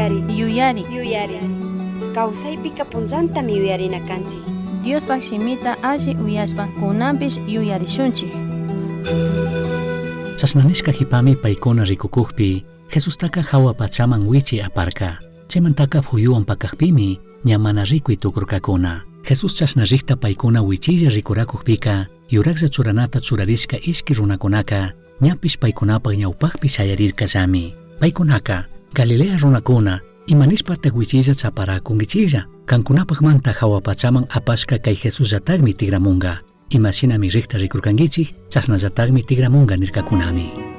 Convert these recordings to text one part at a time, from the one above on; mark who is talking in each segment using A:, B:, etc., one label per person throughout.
A: Yuyari.
B: Yuyari.
A: Yuyari. Kawsaypika punllantami yuyarina kanchik.
B: Diospaj shimita alli uyashpa cunanpish yuyarishunchij.
C: Chashna nishca jipami paicuna ricucujpi, Jesustaca jahua pachaman huichi aparca. Chaimantaca fuyuhuan pacajpimi, ña mana ricui tucurcacuna. Jesús chashna rijta paicuna huichilla ricuracujpica, yurajlla churanata churarishca ishqui runacunaca ñapish paicunapaj ñaupajpi shayarircallami. Paicunaca, Galilea runacuna, ima nishpataj huichilla chaparacunguichilla? Cancunapajmanta jahua pachaman apashca cai Jesusllatajmi tigramunga. Ima shinami rijta ricurcanguichij, chashnallatajmi tigramunga nircacunami.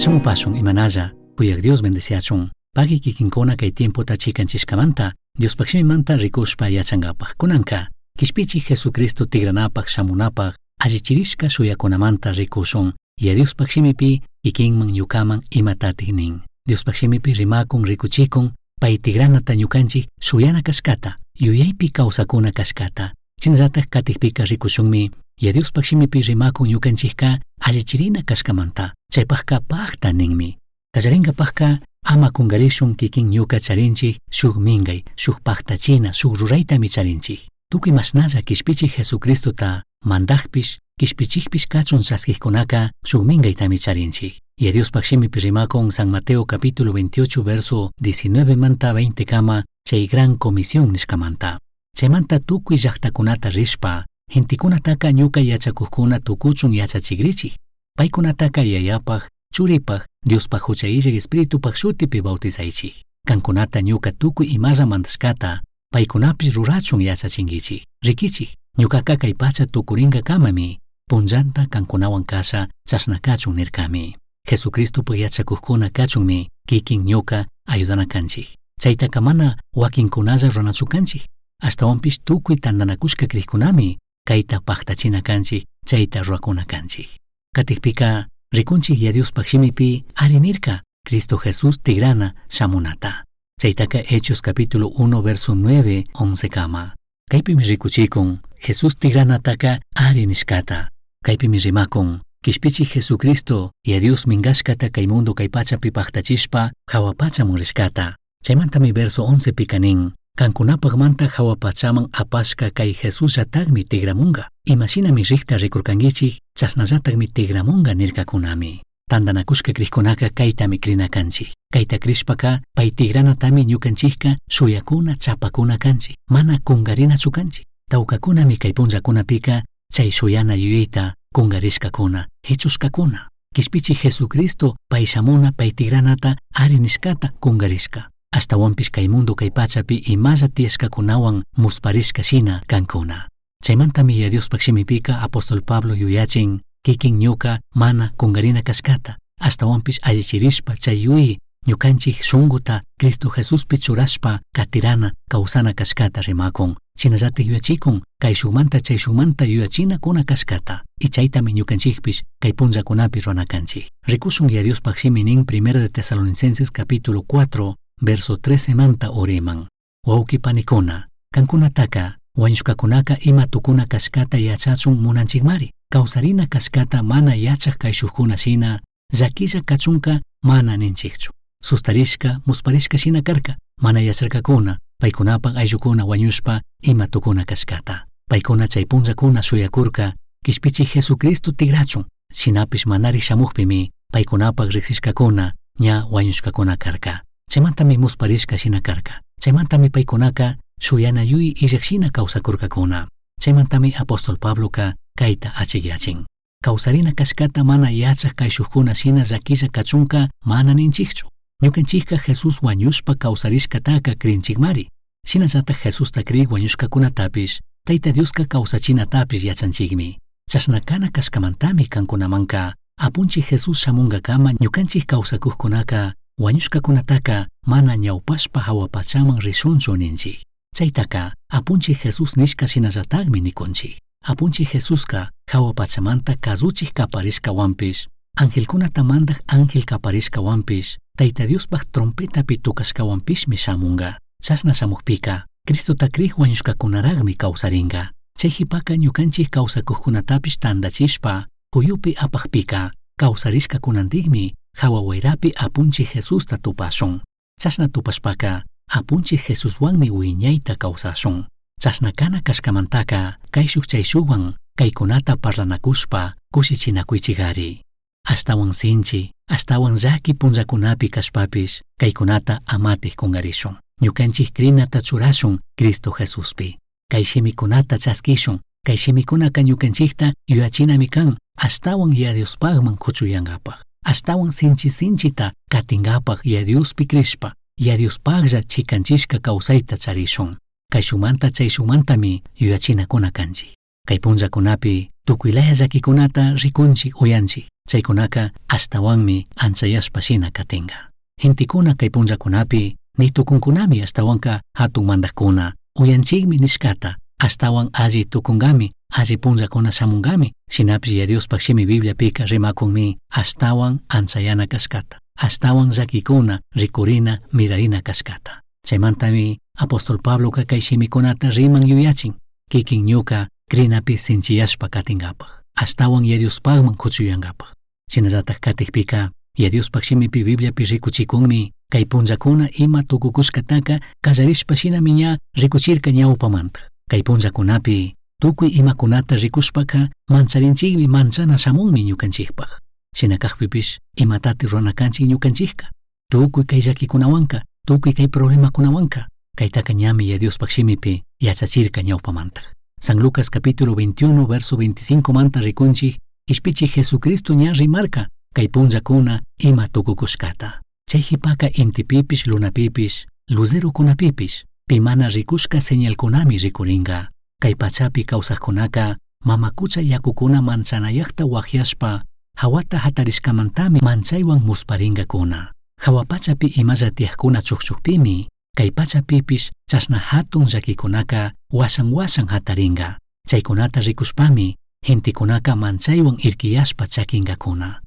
C: Shamupashun imanalla, kuyaq Dios bendeciachun. Pagui kikinkuna kay tiempota chikanchishkamanta, Diospaq shimimanta rikushpa yachankapaq. Kunanka, kishpichi Jesucristo tigranapaq shamunapaq, allichirishka shuyakunamanta rikushun. Yaya Diospaq shimipi kikinman ñukaman imatatik nin. Diospaq shimipi rimakun rikuchikun, pay tigranata ñukanchik shuyana kashkata, yuyaypi kawsakuna kashkata. Shinallatak katikpika rikushunmi, Yaya Diospaq shimipi rimakun ñukanchikka allichirina kashkamanta, chaypaqka pakta ninmi. Kallarinkapakka ama kungarishun kikin ñuka charinchik shuk minkay, shuk paktachina, shuk ruraytami charinchik. Tukuy mashnalla kishpichik Jesucristota mandakpish, kishpichikpish kachun chaskikkunaka shuk minkaytami charinchik. Yaya Diospaq shimipi rimakun San Mateo capítulo 28 verso 19 manta 20 kama chay gran comisión nishkamanta. Chaymanta tukuy llaktakunata rishpa. Gentecunataca ñuca yachacujcuna tucuchun yachachigrichij. Paicunataca Yayapaj, Churipaj, Diospaj jucha illaj Espiritupaj shutipi bautizaichij. Cancunata ñuca tucui imalla mandashcata, paicunapish rurachun yachachinguichij. Riquichij, ñucaca cai pacha tucuringacamami, punllanta cancunahuan casha chashna cachun nircami. Jesucristopaj yachacujcuna cachunmi kikin ñuca ayudana canchij. Chaitaca mana huaquincunalla ruranachu canchij. Ashtahuanpish tucui tandanacushca crijcunami caita pajtachina canchij, chaita ruracuna canchij. Catijpica ricunchij Yaya Diospaj shimipi ari nirca Cristo Jesús tigrana shamunata. Chaitaca Hechos capítulo 1 verso 9 11 cama. Caipimi ricuchicun Jesús tigranataca ari nishcata. Caipimi rimacun Quishpichij Jesucristo Yaya Dios mingashcata cai mundo cai pachapi pajtachishpa jahua pachaman rishcata. Chaimantami verso 11 pica nin, Cancunapajmanta jahua pachaman apashca cai Jesusllatajmi tigramunga. Imashinami rijta ricurcanguichij, chashnallatajmi tigramunga nircacunami. Tandanacushca crijcunaca caitami crina canchij. Caita crishpaca pai tigranatami ñucanchijca shuyacuna chapacuna canchij. Mana cungarinachu canchij. Taucacunami cai punllacunapica chai shuyana yuyaita cungarishcacuna, jichushcacuna. Quishpichij Jesucristo pai shamuna pai tigranata ari nishcata cungarishca. Ashtahuanpish cai mundo cai pachapi imalla tiyashcacunahuan musparishca shina cancuna. Chaimantami Yaya Diospaj shimipica apóstol Pablo yuyachin kikin ñuca mana cungarina cashcata, ashtahuanpish allichirishpa chai yuyai ñucanchij shunguta Cristo Jesuspi churashpa catirana causana cashcata rimacun. Shinallataj yuyachicun caishujmanta chaishujmanta yuyachinacuna cashcata. Y chaitami ñucanchijpish cai punllacunapi rurana canchij. Ricushun Yaya Diospaj shimi nin Primera de Tesalonicenses capítulo 4, verso 13 manta uriman. Huauqui panicuna, cancunataca huañushcacunaca ima tucuna cashcata yachachun munanchijmari. Causarina cashcata mana yachaj caishujcuna shina llaquilla cachunca mana ninchijchu. Sustarishca, musparishca shina carca, mana yacharcacuna, paicunapaj ayllucuna huañushpa ima tucuna cashcata. Paicuna chai punllacuna shuyacurca, Quishpichij Jesucristo tigrachun, shinapish manarij shamujpimi paicunapaj rijsishcacuna ña huañushcacuna carca. Chaimantami musparishca shina carca. Chaimantami paicunaca shuyana yuyai illaj shina causacurcacuna. Chaimantami apóstol Pabloca caita achigyachin. Causarina cashcata mana yachaj caishujcuna shina llaquilla cachunca mana ninchijchu. Ñucanchijca Jesús huañushpa causarishcataca crinchijmari. Shinallataj Jesusta crij huañushcacunatapish, Taita Diosca causachinatapish yachanchijmi. Chashna cana cashcamantami cancunamanca Apunchij Jesús shamungacama ñucanchij causacujcunaca huañushcacunataca mana ñaupashpa jahua pachaman rishunchu ninchij. Chaitaca Apunchij Jesús nishca shinallatajmi nicunchij. Apunchij Jesusca jahua pachamanta cazuchij caparishcahuanpish, angelcunata mandaj ángel caparishcahuanpish, Taita Diospaj trompetapi tocashcahuanpishmi shamunga. Chashna shamujpica, Cristota crij huañushcacunarajmi causaringa. Chai jipaca ñucanchij causacujcunatapish tandachishpa, puyupi apajpica, causarishcacunandijmi jahua huairapi Apunchij Jesusta tupashun. Chashna tupashpaca, Apunchij Jesushuanmi huiñaita causashun. Chashna cana cashcamantaca, caishuj chaishuhuan caicunata parlanacushpa cushichinacuichigari. Ashtahuan sinchi, ashtahuan llaqui punllacunapi cashpapish, caicunata amataj cungarishun. Ñucanchij crinata churashun Cristo Jesuspi. Cai shimicunata chasquishun. Cai shimicunaca ñucanchijta yuyachinami can, ashtahuan Yaya Diospajman cuchuyangapaj. Ashtahuan sinchi sinchita catingapaj Yaya Diospi crishpa, Yaya Diospajlla chicanchishca causaita charishun. Caishujmanta chaishujmantami yuyachinacuna canchij. Cai punllacunapi tucuilaya llaquicunata ricunchij uyanchij, chaicunaca ashtahuanmi anchayashpa shina catinga. Gentecuna cai punllacunapi ni tucuncunami ashtahuanca jatun mandajcuna, uyanchijmi nishcata, ashtahuan alli tucungami, alli punllacuna shamungami, shinapish Yaya Diospaj shimi Bibliapica rimacunmi ashtahuan anchayana cashcata, ashtahuan llaquicuna ricurina mirarina cashcata. Chaimantami apóstol Pabloca cai shimicunata riman yuyachin, kikin ñuca crinapi sinchiyashpa catingapaj, ashtahuan Yaya Diospajman cuchuyangapaj. Shinallataj catijpica, Yaya Diospaj shimipi Bibliapi ricuchicunmi, cai punllacuna ima tucucushcataca callarishpa shinami ña ricuchirca ñaupamanta. Cai punllacunapi tucui imacunata ricushpaca mancharinchijmi manchana shamunmi ñucanchijpaj. Shina cajpipish imatati rurana canchij ñucanchijca. Tucui cai llaquicunahuanca, tucui cai problemacunahuanca, caitaca ñami Yaya Diospaj shimipi yachachirca ñaupamanta. San Lucas capítulo 21 verso 25 manta rikunchik Kishpichik Jesucristo ña rimarka kay punllakuna ima tukukushkata. Chay jipaka intipipish lunapipish luzerokunapipish pi mana rikushka señalkunami rikurinka. Kay pachapi kawsakkunaka mama kucha yakukuna manchanayakta wakyashpa hawata hatarishkamantami manchaywan musparinkakuna. Hawa pachapi imalla tiyakuna chukchukpimi kay pachapipish chashna hatun llakikunaka washan washan hatarinka. Chaykunata rikushpami gentekunaka manchaywan irkiyashpa chakinkakuna.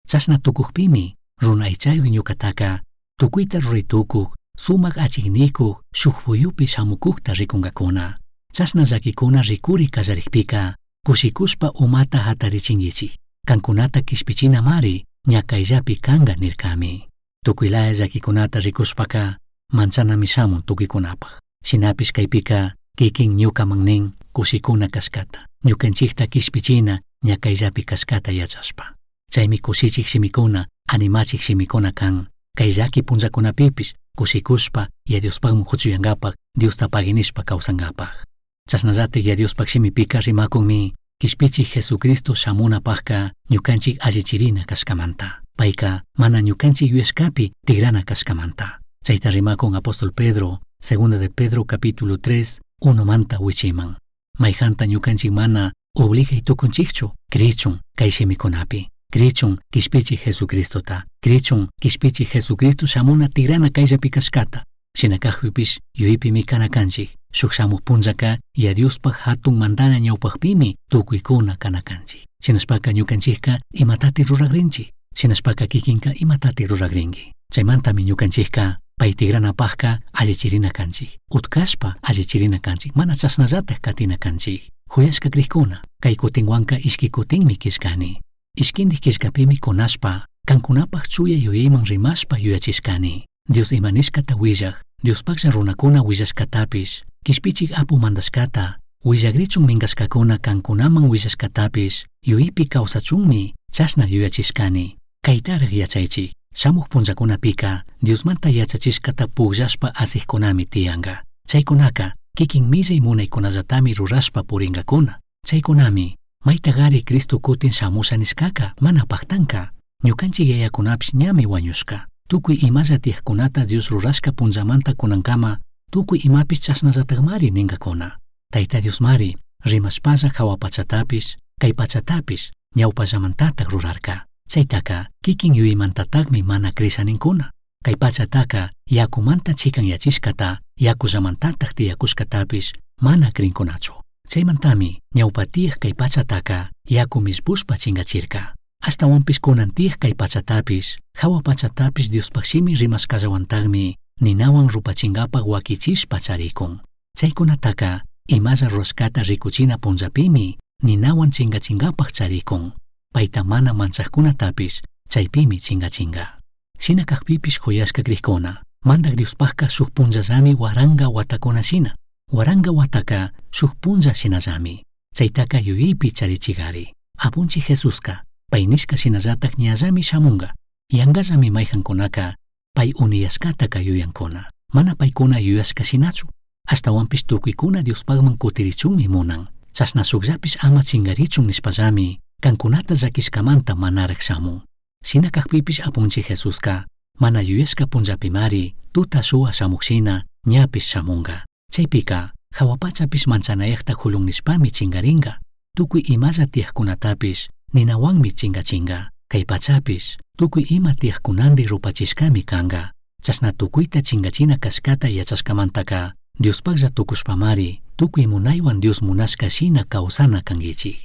C: Chashna tukukpimi runa aychayuk ñukataka tukuyta ruray tukuk sumak achiknikuk shuk puyupi shamukukta rikunkakuna. Chashna llakikuna rikuri kallarikpika kushikushpa umata hatarichinkichik. Kankunata kishpichinamari ña kayllapi kanka nirkami. Tukuylaya llakikunata rikushpaka manchanami shamun tukuykunapak. Shinapish kaypika kikin ñukaman nin kushikuna kashkata. Ñukanchikta kishpichina ña kayllapi kashkata yachashpa. Chaymi kushichik shimikuna, animachik shimikuna kan. Kay llaki punllakunapipish kushikushpa Yaya Diospakman huchuyankapak, Diosta paginishpa kawsankapak. Chashnallatik Yaya Diospak shimipika rimakunmi Kishpichik Jesucristo shamunapakka ñukanchik allichirina kashkamanta. Payka mana ñukanchik yuyashkapi tigrana kashkamanta. Chayta rimakun apóstol Pedro, segunda de Pedro capítulo 3, 1 manta wichiman. Mayjanta ñukanchik mana obligay tukunchikchu krichun kay shimikunapi. Krichun kishpichik Jesucristota. Krichun kishpichik Jesucristo shamuna tigrana kayllapi kashkata. Shina kakpipish yuypimi kana kanchik. Shuk shamuk punllaka Yaya Diospaj hatun mandana ñawpakpimi tukuykuna kana kanchik. Shinashpaka ñukanchikka imatati ruragrinchik. Shinashpaka kikinka imatati ruragrinki. Chaymantami ñukanchikka pay tigranapakka allichirina kanchik. Utkashpa allichirina kanchik. Mana chashnallatak katina kanchik. Huyashka krikkuna, kay kutinwanka ishki kutinmi killkani. Ishkindik killkapimi kunashpa, kankunapak chuya yuyayman rimashpa yuyachishkani. Dios ima nishkata willak, Diospaklla runakuna willashkatapish, kishpichik apu mandashkata, willagrichun minkashkakuna kankunaman willashkatapish, yuyaypi kawsachunmi chashna yuyachishkani. Kaytarak yachaychik, shamuk punllakunapika Diosmanta yachachishkata pukllashpa asikkunami tiyanka. Chaykunaka kikin millay munaykunallatami rurashpa purinkakuna. Chaykunami maytagari Cristo kutin shamusha nishkaka mana paktanka. Ñukanchik yayakunapish ñami wañushka. Tukuy imalla tiyakkunata Dios rurashka punllamanta kunankama tukuy imapish chashnallatakmari ninkakuna. Tayta Diosmari rimashpalla hawa pachatapish, kay pachatapish ñawpallamantatak rurarka. Chaytaka kikin yuyaymantatakmi mana krisha ninkuna. Kay pachataka yakumanta chikanyachishkata, yakullamantatak tiyakushkatapish mana krinkunachu. Chaymantami ñawpa tiyak kay pachataka yaku mishpushpa chinkachirka. Ashtawanpish kunan tiyak kay pachatapish, hawa pachatapish Diospaj shimi rimashkallawantakmi ninawan rupachinkapak wakichishpa charikun. Chaykunataka imalla rurashkata rikuchina punllapimi ninawan chinkachinkapak charikun. Payta mana manchakkunatapish chaypimi chinkachinka. Shina kakpipish huyashka krikkuna, mandak Diospakka shuk punllallami waranka watakuna shina. Waranka wataka shuk punlla shinallami. Chaytaka yuyaypi charichigari. Apunchik Jesuska, pay nishka shinallatak ñallami shamunka. Yankallami mayjankunaka pay uniyashkataka yuyankuna. Mana paykuna yuyashka shinachu. Ashtawanpish tukuykuna Diospakman kutirichunmi munan. Chashna shukllapish ama chinkarichun nishpallami kankunata llakishkamanta manarak shamun. Shina kakpipish Apunchik Jesuska mana yuyashka punllapimari tuta shuwa shamuk shina ñapish shamunka. Chaypika hawa pachapish manchanayakta julun nishpami chinkarinka. Tukuy imalla tiyakkunatapish ninawanmi chinkachinka. Kay pachapish tukuy ima tiyakkunandik rupachishkami kanka. Chashna tukuyta chinkachina kashkata yachashkamantaka Diospaklla tukushpamari tukuy munaywan Dios munashka shina kawsana kankichik.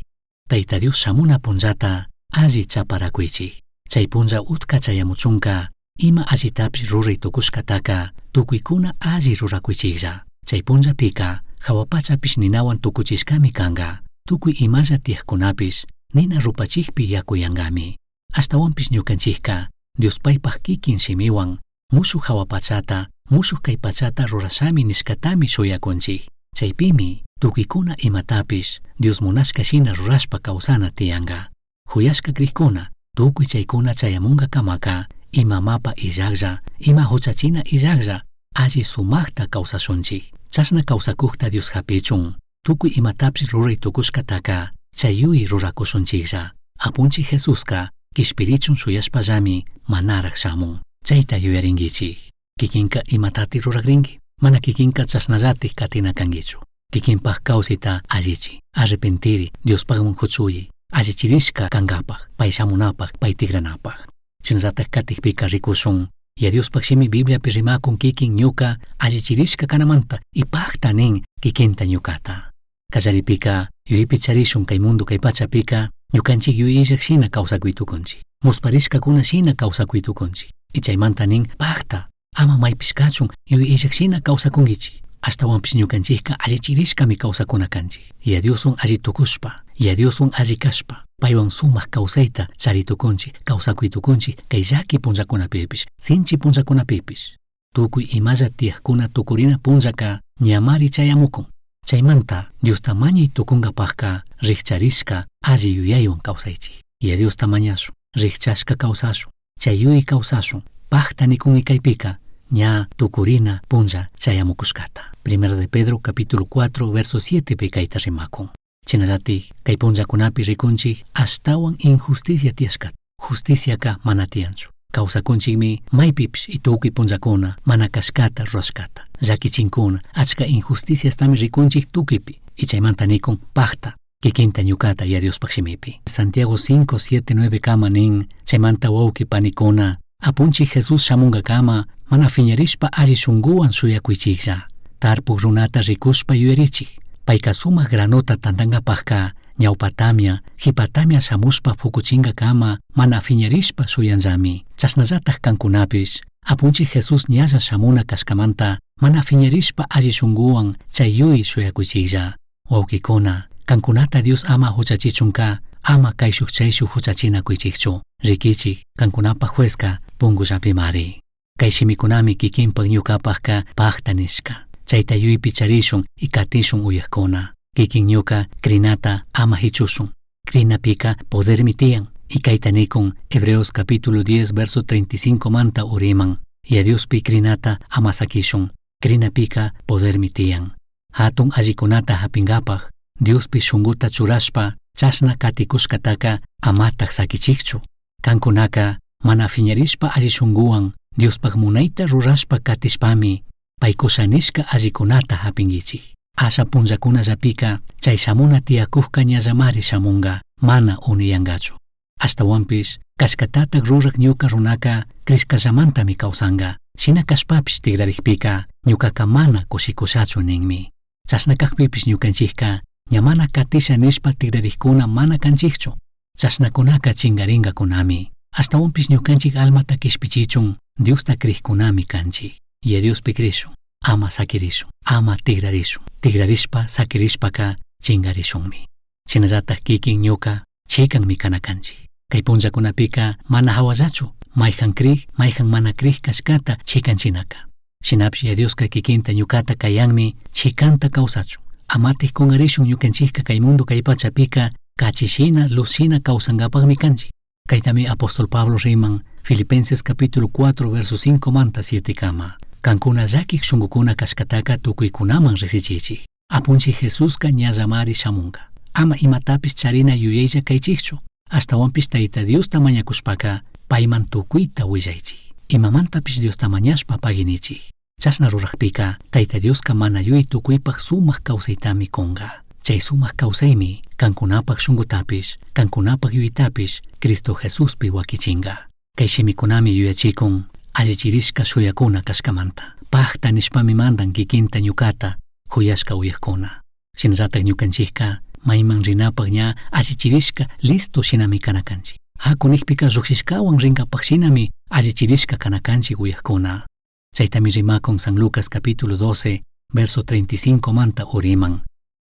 C: Tayta Dios shamuna punllata alli chaparakuychik. Chay punlla utka chayamuchunka ima allitapish ruray tukushkataka tukuykuna alli rurakuychiklla. Chay punllapika hawa pachapish ninawan tukuchishkami kanka. Tukuy imalla tiyakkunapish nina rupachikpi yakuyankami. Ashtawanpish ñukanchikka Dios paypak kikin shimiwan mushuk hawa pachata, mushuk kay pachata rurashami nishkatami shuyakunchik. Chaypimi tukuykuna imatapish Dios munashka shina rurashpa kawsana tiyanka. Huyashka krikkuna, tukuy chaykuna chayamunkakamaka ima mapa illaklla, ima huchachina illaklla, alli sumakta kawsashunchik. Chashna kawsakukta Dios hapichun. Tucui imatapish rurai tucushcataca chai yuyai ruracushunchijlla. Apunchij Jesusca quishpirichun shuyashpallami manaraj shamun. Chaita yuyaringuichij. Kikinka imatati ruragrinki? Mana kikinka chashnallatik katina kankichu. Kikinpaj kawsayta allichi, arrepentiri, Diospajman huchuyi, allichirishka kankapaj, pay shamunapaj, pay tigranapaj. Shinallatak katikpika rikushun, Yaya Diospaj shimi Bibliapi rimakun kikin ñuka allichirishka kanamanta y pajta nin kikinta ñukata. Kallaripika yuyaypi charishun kay mundo kay pachapika ñukanchik yuyayllak shina kawsakuy tukunchik, musparishkakuna shina kawsakuy tukunchik. Y chaymanta nin pajta, ama maypish kachun yuyayllak shina kawsakunkichik. Ashtawanpish ñukanchikka allichirishkami kawsakuna kanchik. Yaya Dioswan alli tukushpa, Yaya Dioswan alli kashpa, paywan sumak kawsayta chari tukunchik, kawsakuy tukunchik kay llaki punllakunapipish, sinchi punllakunapipish. Tukuy imalla tiyajkuna tukurina punllaka ñamari chayamukun. Chaymanta Diosta mañay tukunkapajka rijcharishka alli yuyaywan kawsaychik. Yaya Diosta mañashun, rijchashka kawsashun, chay yuyay kawsashun, pajta nikun kaypika ña tukurina punlla chayamukushkata. Primera de Pedro capítulo 4 verso 7 pi kayta rimakun. Shinallatik kay punllakunapi rikunchik ashtawan injusticia tiyashkata. Justiciaka mana tiyanchu. Kawsakunchikmi maypipish y tukuy punllakuna mana kashkata rurashkata. Llakichinkuna achka injusticiastami rikunchik tukuypi. Y chaymanta nikun pajta kikinta ñukata Yaya Diospaj shimipi. Santiago 5, 7, 9 kama nin chaymanta wawqi panikuna Apunchik Jesús shamunkakama mana fiñarishpa alli shunkuwan shuyakuychiklla. Tarpuk runata rikushpa yuyarichik. Payka sumak granota tantankapajka ñawpa tamia, jipa tamia shamushpa fukuchinkakama mana fiñarishpa shuyanllami. Chashnallatak kankunapish Apunchik Jesús ñalla shamuna kashkamanta mana fiñarishpa alli shunkuwan chay yuyay shuyakuychiklla. Wawqikuna, kankunata Dios ama huchachichunka ama kayshuk chayshuk huchachinakuychikchu. Rikichik, kankunapaj juezka punkullapimari. Kay shimikunami kikinpak ñukapajka pajta nishka. Chayta yuyaypi charishun y katishun uyakuna. Kikin ñuka crinata ama hichushun. Crinapika podermi tiyan. Y kayta nikun Hebreos capítulo 10 verso 35 manta uriman. Yaya Diospi crinata ama sakishun. Crinapika podermi tiyan. Hatun allikunata hapinkapaj Diospi shunkuta churashpa chashna katikushkataka amatak sakichikchu. Kankunaka mana fiñarishpa alli shunkuwan Diospaj munayta rurashpa katishpami pay kusha nishka allikunata hapinkichik. Asha punllakunallapika chay shamuna tiyakujka ñallamari shamunga mana uniyangachu. Ashtawanpish kashkatatak rurak ñuka runaka crishkallamantami kawsanka. Shina kashpapish tigrarikpika ñukaka mana kushikushachu ninmi. Chashna kakpipish ñukanchikka ña mana katisha nishpa tigrarikkuna mana kanchikchu. Chashnakunaka chingarinkakunami. Ashtawanpish ñukanchik almata kishpichichun Diosta krikkunami kanchik. Yaya Diospi krishun, ama sakirishun, ama tigrarishun. Tigrarishpa sakirishpaka chingarishunmi. Shinallatak kikin ñuka chikanmi kana kanchik. Kay punllakunapika mana hawallachu mayjan krik, mayjan mana krik kashkata chikanchinaka. Shinapish Yaya Dioska kikinta ñukata kayanmi chikanta kawsachun. Amatik kungarishun ñukanchikka kay mundo kay pachapika kachishina, luzshina kawsankapakmi kanchik. Kaytami apóstol Pablo riman Filipenses capítulo 4 verso 5 manta 7 kama. Kankuna llakik shunkukuna kashkataka tukuykunaman riksichichik. Apunchik Jesuska ñallamari shamunka. Ama imatapish charina yuyaylla kaychikchu. Ashtawanpish Tayta Diosta mañakushpaka payman tukuyta willaychik. Imamantapish Diosta mañashpa paginichik. Chashna rurakpika Tayta Dioska mana yuyay tukuypak sumak kawsaytami kunka. Chay sumak kawsaymi kankunapak shunkutapish, kankunapak yuyaytapish Cristo Jesuspi wakichinka. Kay shimikunami yuyachikun allichirishka shuyakuna kashkamanta. Pajta nishpami mandan kikinta ñukata juyashka uyakuna. Shinallatak ñukanchikka mayman rinapak ña allichirishka listo shinami kana kanchik. Haku nikpika llukshishkawan rinkapak shinami allichirishka kana kanchik uyakuna. Chaytami rimakun San Lucas capítulo 12 verso 35 manta uriman.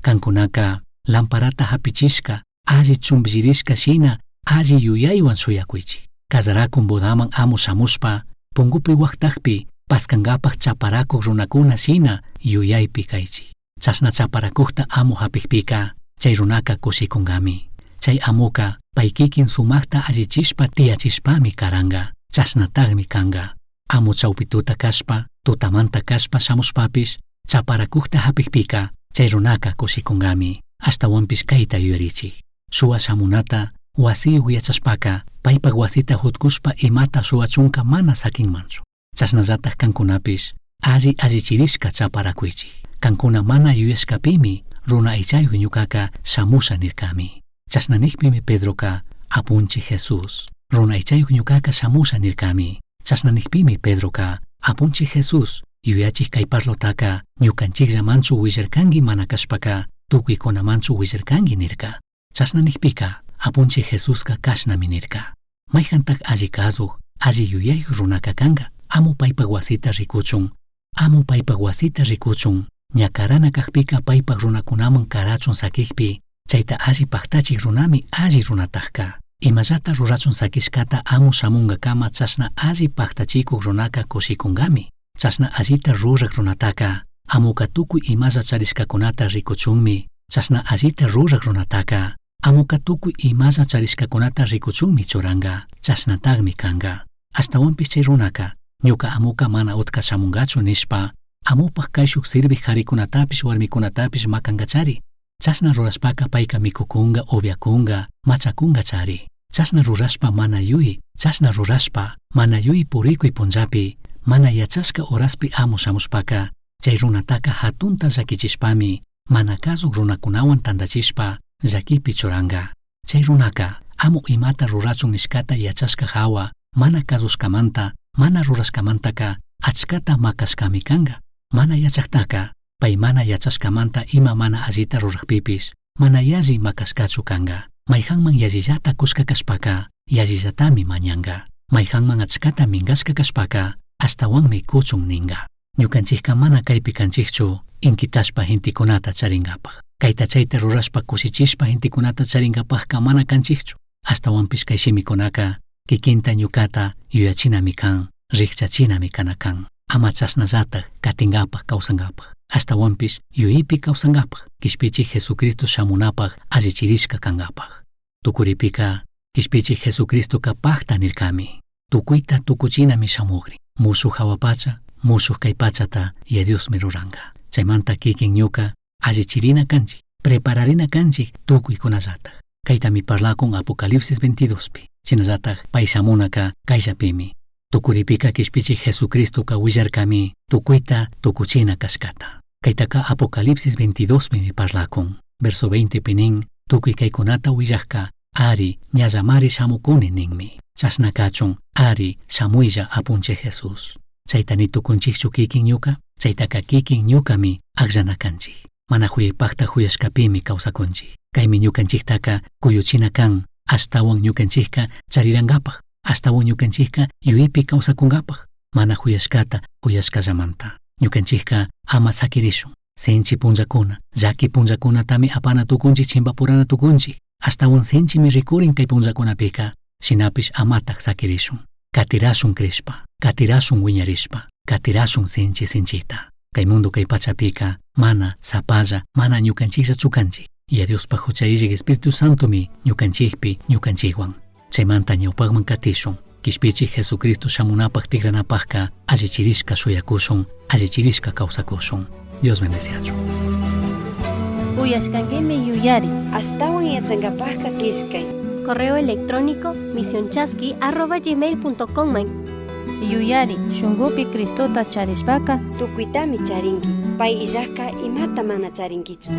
C: Kankunaka lamparata hapichishka alli chumbillirishka shina alli yuyaywan shuyakuychik. Kazarakun bodaman amo shamushpa punkupi waktakpi paskankapak chaparakuk runakuna shina yuyaypi kaychik. Chashna chaparakukta amo hapikpika chay runaka kushikunkami. Chay amuka pay kikin sumakta allichishpa tiyachishpami karanka. Chashnatakmi kanka. Amo chawpi tuta kashpa, tutamanta kashpa shamushpapish chaparakukta hapikpika Chai runaca cushicungami, ashtahuanpish caita yuyarichij. Shuhua shamunata huasiyuj yachashpaca, paipaj huasita jutcushpa imata shuhuachunca mana saquinmanchu. Chashnallataj cancunapish alli allichirishca chaparacuichij. Cancuna mana yuyashcapimi runa aichayuj ñucaca shamusha nircami. Chashna nijpimi Pedroca, Apunchij Jesús, runa aichayuj ñucaca shamusha nircami. Chashna nijpimi Pedroca, Apunchij Jesús, yuyachij cai parlotaca ñucanchijllamanchu huillarcangui mana cashpaca tucuicunamanchu huillarcangui nirca. Chashna nijpica, Apunchij Jesusca cashnami nirca. Maijantaj alli cazuj, alli yuyaiyuj runaca canga, amo paipaj huasita ricuchun, amo paipaj huasita ricuchun, ña carana cajpica paipaj runacunaman carachun saquijpi, chaita alli pajtachij runami alli runatajca. Imallata rurachun saquishcata amo shamungacama chashna alli pajtachicuj runaca cushicungami. Chashna allita ruraj runataca, amoca tucui imalla charishcacunata ricuchunmi, chashna allita ruraj runataca, amoca tucui imalla charishcacunata ricuchunmi churanga, chashnatajmi canga. Ashtahuanpish chai runaca, ñuca amoca mana utca shamungachu nishpa, amopaj caishuj sirvij jaricunatapish huarmicunatapish macangachari. Chashna rurashpaca paica micucunga, ubyacunga, machacungachari. Chashna rurashpa mana yui, chashna rurashpa mana yui puricui punllapi, mana yachashca horaspi amo shamushpaca, chai runataca jatunta llaquichishpami, mana cazuj runacunahuan tandachishpa llaquipi churanga. Chai runaca, amo imata rurachun nishcata yachashca jahua, mana cazushcamanta, mana rurashcamantaca, achcata macashcami canga. Mana yachajtaca, pai mana yachashcamanta ima mana allita rurajpipish, mana yalli macashcachu canga. Maijanman yallillata cushca cashpaca, yallillatami mañanga. Maijanman achcata mingashca cashpaca, ashtahuanmi cuchun ninga. Ñucanchijca mana caipi canchijchu inquitashpa gentecunata charingapaj. Caita chaita rurashpa cushichishpa gentecunata charingapajca mana canchijchu. Ashtahuanpish cai shimicunaca kikinta ñucata yuyachinami can, rijchachinami cana can. Ama chashnallataj catingapaj causangapaj. Ashtahuanpish yuyipi causangapaj, Quishpichij Jesucristo shamunapaj allichirishca cangapaj. Tucuripica, Quishpichij Jesucristoca pajta nircami. Tucuita tucuchinami shamugrin. Mushuj jahua pacha, mushuj cai pachata Yaya Diosmi ruranga. Chaimanta kikin ñuca allichirina canchij, prepararina canchij tucuicunallataj. Caitami parlacun Apocalipsis 22pi. Shinallataj pai shamunaca caillapimi. Tucuripica Quishpichij Jesucristoca huillarcami tucuita tucuchina cashcata. Caitaca Apocalipsis 22pimi parlacun. Verso 20pi nin, tucui caicunata huillajca, ari, ñallamari shamucuni ninmi. Chashna cachun, ari, shamuilla Apunchij Jesús. Chaita ni tucunchijchu kikin ñuca, chaitaca kikin ñucami agllana canchij. Mana huyaipajta huyashcapimi causacunchij. Caimi ñucanchijtaca cuyuchina can, ashtahuan ñucanchijca charirangapaj, ashtahuan ñucanchijca yuyipi causacungapaj, mana huyashcata huyashcallamanta. Ñucanchijca ama saquirishun. Sinchi punllacuna, llaqui punllacunatami apana tucunchij, chimbapurana tucunchij. Ashtahuan sinchimi ricurin cai punllacunapica, shinapish amataj saquirishun. Catirashun crishpa, catirashun huiñarishpa, catirashun sinchi sinchita. Cai mundo cai pachapica, mana sapalla, mana ñucanchijllachu canchij. Yaya Diospaj jucha illaj Espíritu Santomi ñucanchijpi ñucanchijhuan. Chaimanta ñaupajman catishun. Quishpichij Jesucristo shamunapaj tigranapajca allichirishca shuyacushun, allichirishca causacushun. Dios bendeciachun.
B: Uyashkanguimi yuyari.
A: Ashtawan yachangapajka killkay.
D: Correo electrónico misionchasqui@gmail.com man.
B: Yuyari, shungupi Cristota charishpaka
A: Tucuitami charinki. Pai illajka imata mana charinkichu.